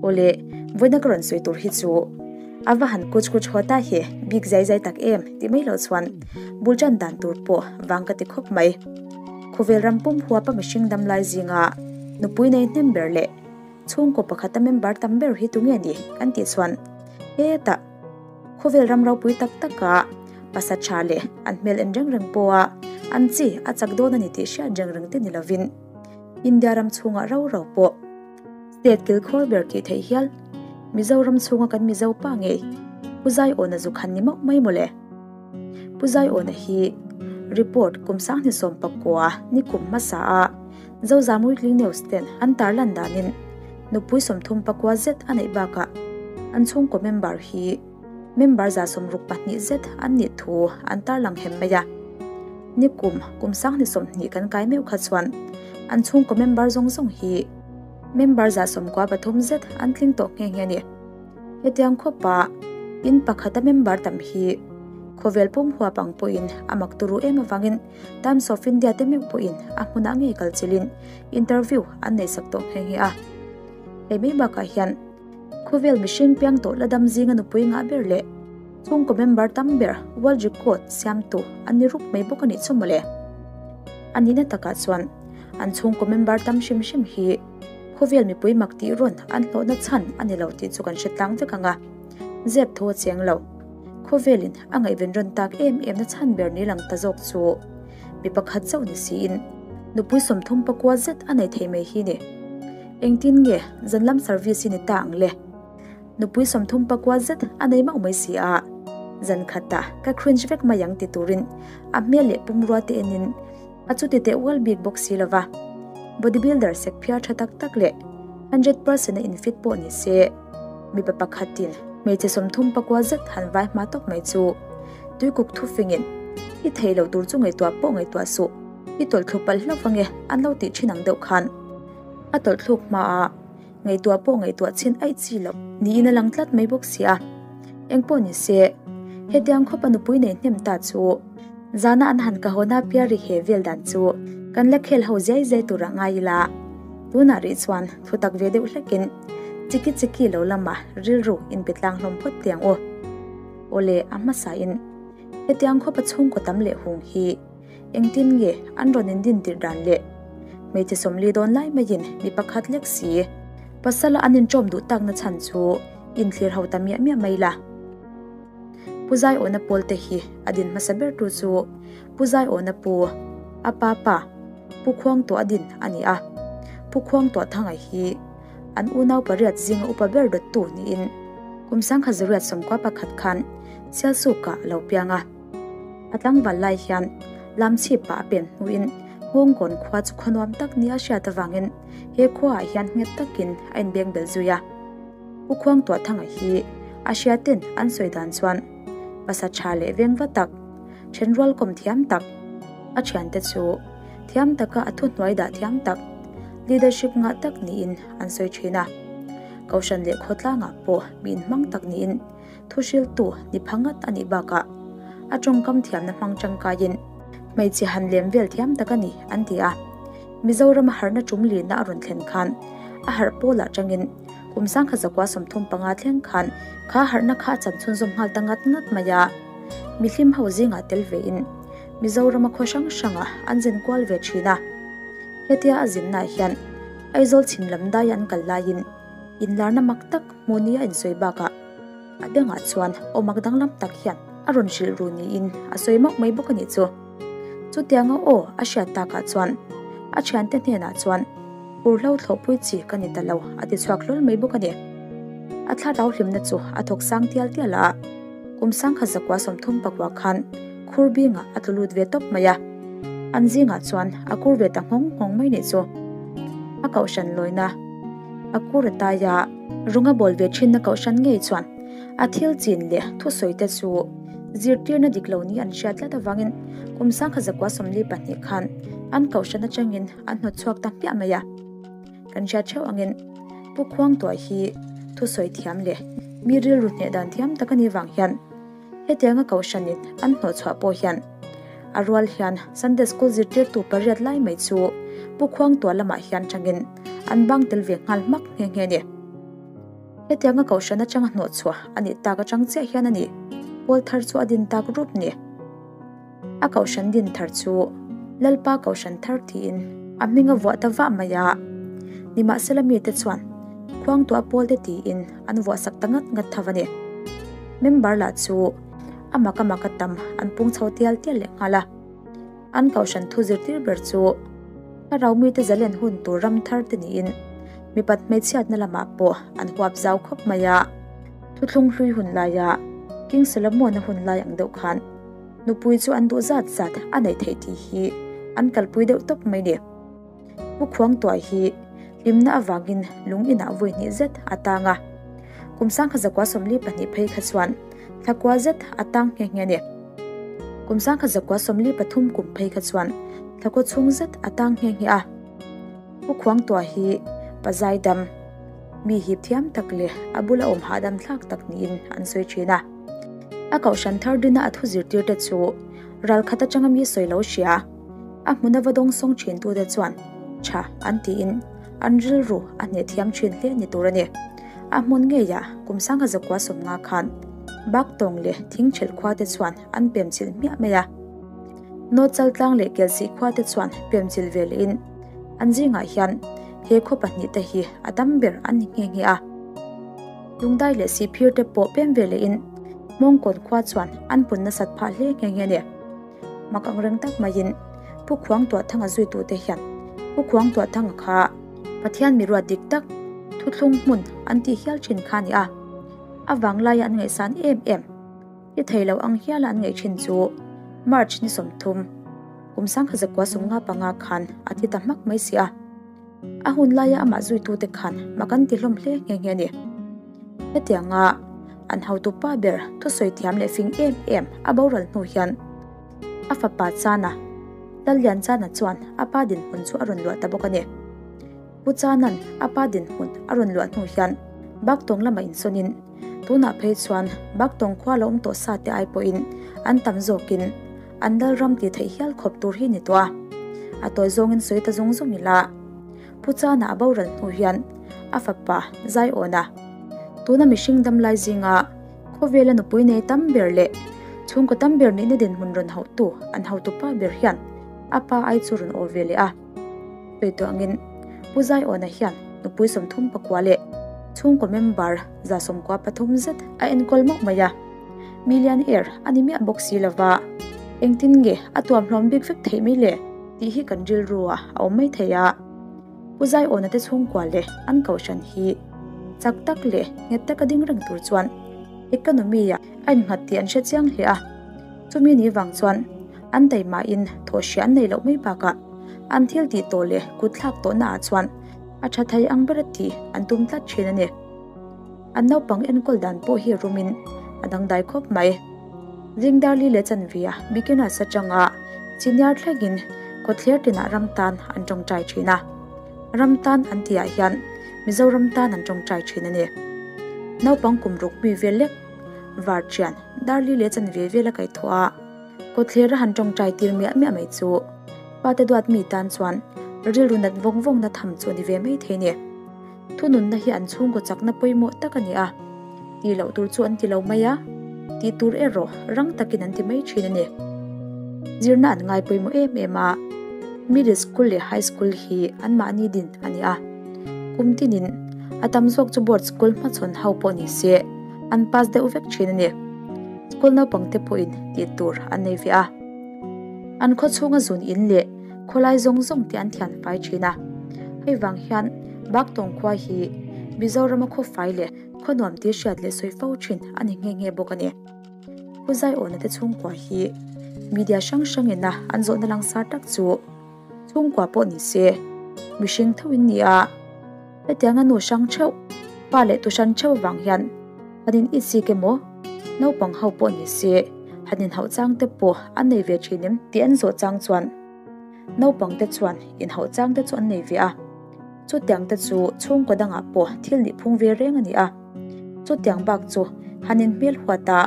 Awle, vawiina ka rawn sawi tur hi chu a va han kuch kuch haw ta hi bik zai zai tak em tih mai loh chuan bul tan dan tur pawh vang ka ti khawp mai. Khawvel ram pum huapa mihring dam lai zinga nupui nei hnem ber leh chhungkaw pakhata member tam ber hi tunge ni kan tih chuan hetah khawvel ram ropui tak taka pasa tha leh an hmel en reng reng pawha an chi a chak dawn a ni tih hriat reng reng te ni lovin India ram chhungah rau rau pawh State kilkhawr ber tih theih hial Mizoram chhunga kan Mizo pa ngei Pu Zaiawna zu khan ni mauh mai mawle. Pu Zaiawna hi report kum sanghnih 19 ni kum hmasa a Zozam Weekly News ten an tarlan danin nupui 39 zet a neih bakah an chhungkaw member hi member 62 zet an nih thu an tarlang hem mai a. Ni kum kum 20 kan kai meuh kha chuan an chhungkaw member zawng zawng hi member 93 zet an tling tawh nghe nghe a ni. Hetiang khawpa in pakhata member tam hi khawvel pum huap ang pawhin a mak turu em avangin Times of India te meuh pawhin a hmunah ngei kal chilhin interview an nei sak tawh nghe nghe a. Hei mai bakah hian khawvel mihring piang tawh la dam zinga nupui ngah ber leh chhungkaw member tam ber world record siamtu an ni rup mai bawk a nih chu mawle. A nihna takah chuan an chhungkaw member tam hrim hrim hi khawvel mipui mak tih rawn an hlawhna chhan a ni lo tih chu kan hre tlang vek ang a, zep tho a cheng lo. Khawvelin a ngaihven rawn tak em em na chhan ber ni lang ta zawk chu mi pakhat chauh ni siin nupui 39 zet a nei thei mai hi ni. Engtin nge zan lam service hi ni ta ang le? Nupui 39 zet a nei mauh mai si a, zan khatah ka cringe vek mai ang ti turin a hmel leh pumrua te enin a chuti teh ual bik bawk si lova. Bodybuilder sek phiar tha tak tak leh 100% a infit pawh ni se mipa pakhatin hmeichhe 39 zet han vai hma tawk mai chu tuikuk thufingin i thei lo tur chu ngaihtuah pawh ngaihtuah suh i tawlhthlu palh hlauh ange an lo tih thin ang deuh khan a tawlhthluk hmaa ngaihtuah pawh ngaihtuah chin aih chi loh niin a lang tlat mai bawk si a. Engpawh ni se, hetiang khawpa nupui nei hnem ta chu zana an han ka hawna piari he vel dan chu kan la khel ho zai zai tur a ngai ila. Tunah rih chuan thu tak ve deuh hlekin chiki chiki lo lama rilru inpe tlang hlawm phawt tiang u. Awle a hmasain hetiang khawpa chhungkaw tam leh hung hi Engtin nge an rawn indin tirh dan le? Hmeichhe 40 dawn lai maiin mi pakhat lek si. Pasala an inṭawm duh takna chhan chu inthlir ho ta miah miah mai la. Pu Zaiawna pawl te hi a din hmasa ber tu chu Pu Zaiawna pu, a pa pa, Pu Khuangtuah din a ni a. Pu Khuangtuah Thanga hi an unau pariat zinga upa ber dawttu niin kum 1991 khan Sialsukah a lo piang a. A tlangval lai hian lamchhip ah a pen hnuin Nghawngkawn khua chu khaw nuam tak nia hriat avangin he khuaah hian nghet takin a inbeng bel zui a. Pu Khuangtuahthanga hi a hriaten an sawi dan chuan pasa tha leh veng va tak, thenrual kawm thiam tak, a thiante chu thiam taka a thuhnuai dah thiam tak, leadership ngah tak niin an sawi thin a. Kohhran leh khawtlangah pawh mi inhmang tak niin Thuhriltu ni pha ngat a nih bakah a tawngkam thiamna hmang tangkaiin hmeichhe han lem vel thiam tak a ni an ti a. Mizorama harhna tum lina a rawn thlen khan a harh pawlah tangin kum 1935 thleng khan kha harhna kha a chan chhunzawm nghal ta ngat ngat mai a. Mihlim ho zingah tel vein Mizorama khaw hrang hrangah an zin kual ve thin a. Hetia a zinnaah hian Aizawl chhim lam daia an kal laiin inlarna mak tak hmuh nia insawi bakah a bengah chuan aw mak danglam tak hian a rawn hrilh ru niin a sawi mauh mai bawk a nih chu. Chutianga aw a hriat takah chuan a thiante hnenah chuan urhlo thlawhpui chi ka ni ta lo a ti chhuak hlawl mai bawk a ni. A thlarau hlimna chu a thawk sang tial tial a, kum 1939 khan khur bingah a tlu lut ve tawp mai a, an zingah chuan a kur ve ta nghawng nghawng mai nih chu. A kohhran lawina a kur a tai a, Runga bawl ve thinna kohhran ngei chuan a thil chin leh thusawi te chu zirtirna dik lo ni an hriat tlat avangin kum 1942 khan an kohhran atangin an hnawt chhuak ta hmiah mai a. Kan hriat theuh angin Pu Khuangtuah hi thusawi thiam leh mi rilru hneh dan thiam tak a nih vang hian hetianga kohhranin an hnawh chhuah pawh hian a rual hian Sunday School zirtirtu pariat lai mai chu Pu Khuangtuah lamah hian tangin an bang tel ve nghal hmak nghe nghe a ni. Hetianga kohhran atanga hnawhchhuah a nih tak atang chiah hian a ni pawl thar chu a din tak rup ni. A kohhran din thar chu Lalpa kohhran thar tiin a hming a vuah ta vah mai a. Nimahsela mite chuan Khuangtuah pawlte tiin an vuah sak ta ngat ngat tho a ni. Member lah chu a mak a mak a tam an pung chho tial tial leh nghal a. An kohhran thu zirtir ber chu thlarau mite zalen hun tur ram thar te niin mipat hmeichhiatna lamah pawh an huap zau khawp mai a. Thuthlung hlui hun laia King Solomon-a hun lai ang deuh khan nupui chu an duh zat zat a neih theih tih hi an kalpui deuh tawp mai ni. Pu Khuangtuai hi hlimna avangin lung inah vawi hnih zet a tang a, kum sangkha zakua 42 phei kha chuan thlakua zet a tang nghe nghe a ni. Kum sangkha zakua 43 kum phei kha chuan thlakua chhung zet a tang nghe nghe a. Pu Khuangtuai hi pa zaidam, mi hip thiam tak leh a bula awm hahdam thlak tak niin an sawi thin a. A kohhran thar dina a thu zirtirte chu ralkhat atanga mi sawi lo hria. A hmuna va dawng sawng thin tute chuan tha an tiin an rilru a hneh thiam thin hle ni tur a ni. A hmun ngeiah kum sangha zakua 50 khan Baktawng leh Thingchhelh khua te chuan an pem chilh hmiah mai a. Nawchal tlang leh Kelsih khua te chuan pem chilh ve lehin an zingah hian he khaw pahnih te hi a tam ber an ni nghe nghe a. Lungdai leh Sihphir te pawh pem ve lehin Hmawngkawn khua chuan an pun nasat phah hle nghe nghe a ni. Mak ang reng tak maiin Pu Khuangtuahthanga zuitute hian Pu Khuangtuahthanga kha Pathian mi ruat dik tak thuthlung hmun an tih hial thin kha a ni a. A vanglaia an ngaihsan em em i thei lo ang hiala an ngaih thin chu March ni 30 kum sangkha zakua 55 khan a thi ta hmak mai si a. A hun laia amah zuitute khan mak an ti hlawm hle nghe nghe a ni. Hetianga an hotu pa ber thusawi thiam leh fing em em a boral hnu hian a fapa Chana, Lallian Chana chuan a pa dinhmun chu a rawn luah ta bawk a ni. Pu Chana'n a pa dinhmun a rawn luah hnu hian Baktawng lamah insawnin tunah phei chuan Baktawng khua lo awm tawh sa te ai pawhin an tam zawkin an lalram tih theih hial khawp tur hi ni tawh a. A tawi zawngin sawi ta zawng zawng ila Pu Chana a boral hnu hian a fapa Zaiawna tuna mihring damlai zinga khawvela nupui nei tam ber leh chhungkaw tam ber nihna dinhmun rawn hauhtu an hautu pa ber hian a pa ai chu rawn aw ve leh a. Sawi tawh angin Pu Zaiawna hian nupui 34 leh chhungkaw member 193 zet a enkawl mauh mai a. Millionaire a ni miah bawk si lova, engtin nge a tuam hlawm bik vek theih mai le tih hi kan rilru ah a awm mai thei a. Pu Zaiawna te chhungkua leh an kohhran hi chak tak leh nghet taka ding reng tur chuan economy ah a innghat tih an hre chiang hle a. Chumi ni vang chuan an taimahin thawhhria an nei loh mai bakah an thil tih tawh leh kut thlak tawhna ah chuan a tha thei ang ber a tih an tum tlat thin a ni. An naupang enkawl dan pawh hi rumin a dangdai khawp mai. Zingdarli leh Chanvia beginners atanga senior thlengin khawthler tinah ram tan an tawngtai thin a. Ram tan an tihah hian Mizoram tan an tawngtai thin a ni. Naupang kum ruk mi vel lek var thian Darli leh Chanvia vela kaihthawh a, kawtthler a han tawngtai tir miah miah mai chu pate duat mi tan chuan rilru nat vawng vawngna tham chu a ni ve mai thei a ni. Thununna hi an chhungkaw chakna pawimawh tak a ni a, tih loh tur chu an ti lo mai a, tih tur erawh rang takin an ti mai thin a ni. Zirna an ngai pawimawh em em a, middle school leh high school hi anmahni din a ni a, kum tinin a tam zawk chu board school hmachhawn ho pawh ni se an pass deuh vek thin a ni. School naupang te pawhin tih tur an nei ve a, an khaw chhunga zun in leh khawlai zawng zawng te an thian fai thin a, hei vang hian Baktawng khua hi Mizorama khaw fai leh khaw nuam tih hriat leh sawi fo thin a ni nghe nghe bawk a ni. Pu Zaiawna te chhungkua hi media hrang hrangin a an zawhna langsar tak chu chhungkua pawh ni se mihring tho in ni a, hetianga nu hrang theuh pa leh tu hran theuh avang hian han in itsik emaw naupang ho pawh ni se han inhauh chang te pawh an nei ve thin em tih an zawh chang chuan naupang te chuan inhauh chang te chu an nei ve a, chutiang te chu chhungkaw dangah pawh thil nih phung ve reng a ni a, chutiang bak chu han inhmel huat a,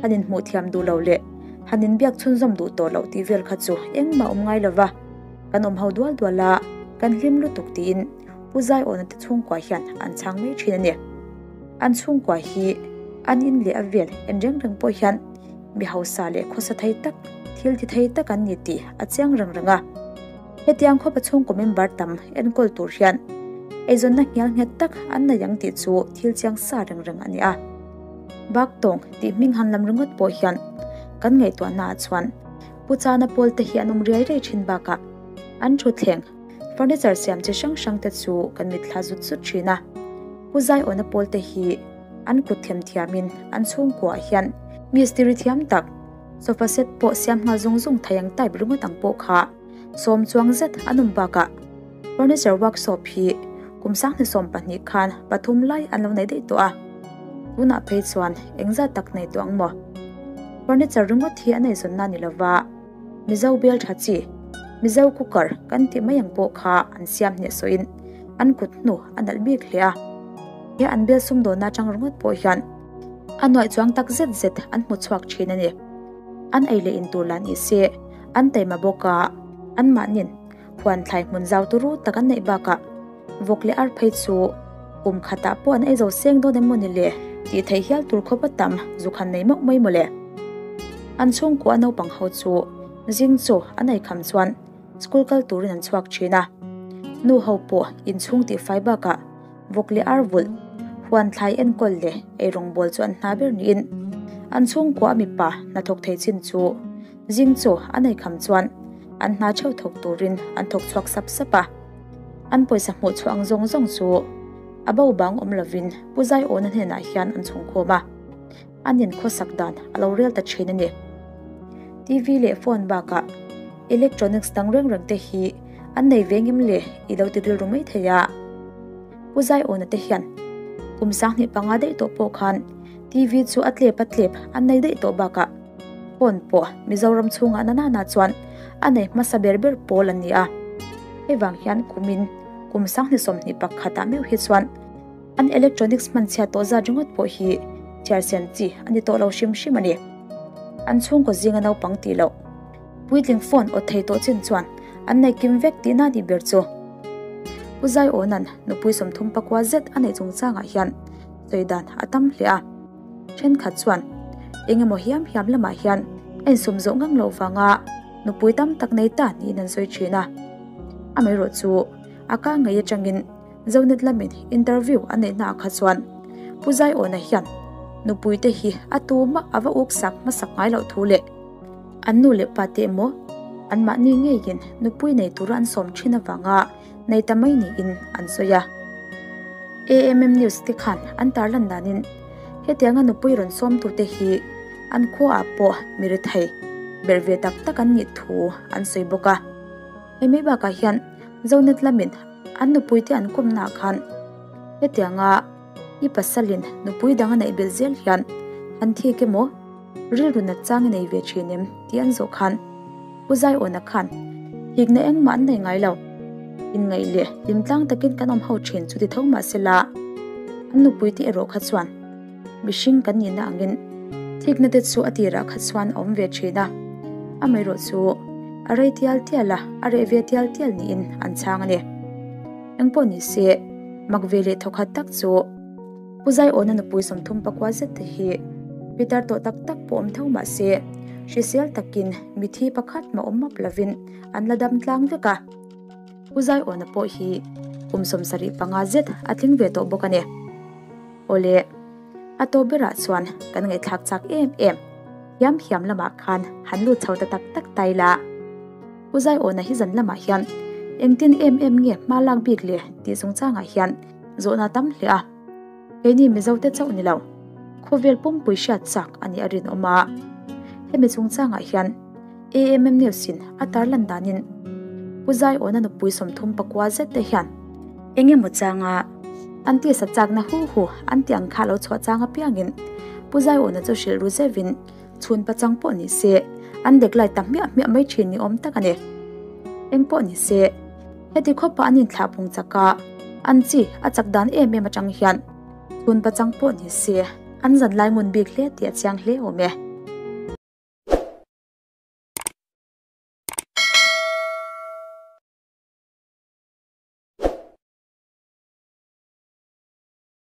han inhmuh thiam duh lo leh han inbiak chhunzawm duh tawh loh tih vel kha chu engmah awm ngai lova, kan awm ho dual dual a, kan hlim lutuk tiin Pu Zaiawna te chhungkua hian an chhang mai thin a ni. An chhungkua hi an in leh a vel en reng reng pawh hian mi hausa leh khawsa thei tak, thil ti thei tak an ni tih a chiang reng reng a. Hetiang khawpa chhungkaw member tam enkawl tur hian eizawnna hnial nghet tak an nei ang tih chu thil chiang sa reng reng a ni a. Baktawng tih hming han lam ringawt pawh hian kan ngaihtuahnaah chuan Pu Chana pawl te hi an awm riai riai thin bakah an thutthleng furniture siam chi hrang hrang te chu kan mitthla zut zut thin a. Pu Zaiawna pawl te hi an kut them thiamin an chhungkuaah hian mistiri thiam tak sofa set pawh siam nghal zung zung thei ang type ringawt ang pawh kha sawm chuang zet an awm bakah furniture workshop hi kum 2020 khan pathum lai an lo nei daih tawh a, tunah phei chuan engzat tak nei tawh ang maw? Furniture ringawt hi an eizawnna ni lova Mizo bel tha chi, Mizo cooker kan tih mai ang pawh kha an siam hnehsawhin an kut hnu a nalh bik hle a, he an bel sumdawnna atang ringawt pawh hian a nuaih chuang tak zet zet an hmu chhuak thin a ni. An ei leh in tur lah ni se an taima bawk a, anmahnin huan thlai hmun zau turu tak an neih bakah vawk leh ar phei chu kum khatah pawh an ei zo seng dawn em maw ni le tih theih hial tur khawp a tam zuk han nei mauh mai mawle. An chhungkua naupang ho chu zing chu an ei kham chuan school kal turin an chhuak thin a, nu ho pawh inchhung tihfai bakah vawk leh ar vulh, huan thlai enkawl leh eirawngbawl chu an hna ber niin an chhungkua mipa hnathawk thei chin chu zing chu an ei kham chuan an hna theuh thawk turin an thawk chhuak sap sap a. An pawisa hmuh chhuah ang zawng zawng chu a bo bang awm lovin Pu Zaiawna hnenah hian an chhungkhawm a, an inkhawsak dan a lo rel ta thin a ni. TV leh phone bakah electronics dang reng reng te hi an nei ve ngem le i lo ti rilru mai thei a. Pu Zaiawna te hian kum 25 daih tawh pawh khan TV chu a tlep a tlep an nei daih tawh bakah phone pawh Mizoram chhungah na nana chuan a nei hmasa ber ber pawl an ni a. Hei vang hian kumin kum 2021 ah meuh hi chuan an electronics hmanchhia tawh zat ringawt pawh hi chhiar siam chi a ni tawh lo hrim hrim a ni. An chhungkaw zinga naupang tih loh puitling phone awt thei tawh chin chuan an nei kim vek tihna ni ber chu. Pu Zaiawna'n nupui 34 zet a neih chungchangah hian sawi dan a tam hle a. Thenkhat chuan eng emaw hiam hiam lamah hian a insum zawh ngang loh vanga nupui tam tak nei ta niin an sawi thin a. Amaherawhchu a ka ngei atangin Zonet lamin interview a neih hnaah kha chuan Pu Zaiawna hian nupui te hi a tumah a va uk sak hmasak ngai loh thu leh an nu leh pa te emaw anmahni ngeiin nupui nei tura an sawm thin avanga nei ta mai niin an sawi a. AMM News te khan an tarlan danin hetianga nupui rawn sawmtute hi an khuaah pawh mi rethei berh ve tak tak an nih thu an sawi bawk a. Hemi bakah hian Zonet lamin An nupuite an kawmnaah khan hetianga i pasalin nupui dang a neih belh zel hian an thik emaw rilru nat chang i nei ve thin em tih an zawh khan Pu Zaiawna khan hikna engmah an nei ngai lo. Inngaih leh hlimtlang takin kan awm ho thin chu ti tho mah sela an nupuite erawh kha chuan mihring kan nihna angin thikna te chu a tirah kha chuan a awm ve thin a, amaherawh chu a rei tial tial a, a reh ve tial tial niin an chhang a ni. Engpawh ni se, mak ve leh thawkhat tak chu Pu Zaiawna nupui 34 zet te hi pitar tawh tak tak pawh awm tho mah se, hrisel takin mithi pakhat mah awm map lovin an la dam tlang vek a. Pu Zaiawna pawh hi kum 75 zet a tling ve tawh bawk a ni. Awle, a tawp berah chuan kan ngaihthlak chak em em hiam hiam lamah khan han lut chho ta tak tak ta ila. Pu Zaiawna hi zan lamah hian engtin em em nge hma lak bik le tih chungchangah hian zawhna tam hle a. Keini Mizote chauh ni lo, khawvel pumpui hriat chak a nih a rinawm a. Hemi chungchangah hian AMM News in a tarlan danin Pu Zaiawna nupui 34 zet te hian eng emaw changa an tisa chakna hu hu an tih ang kha lo chhuah chang apiangin Pu Zaiawna chu hrilh ru zevin chhun pachang pawh ni se an dek lai ta hmiah hmiah mai thin ni awm tak a ni. Eng pawh ni se heti khawpa an inthlah phung chak a, an chi a chak dan em em atang hian chhun pachang pawh ni se an zan lai ngun bik hle tih a chiang hle awm e.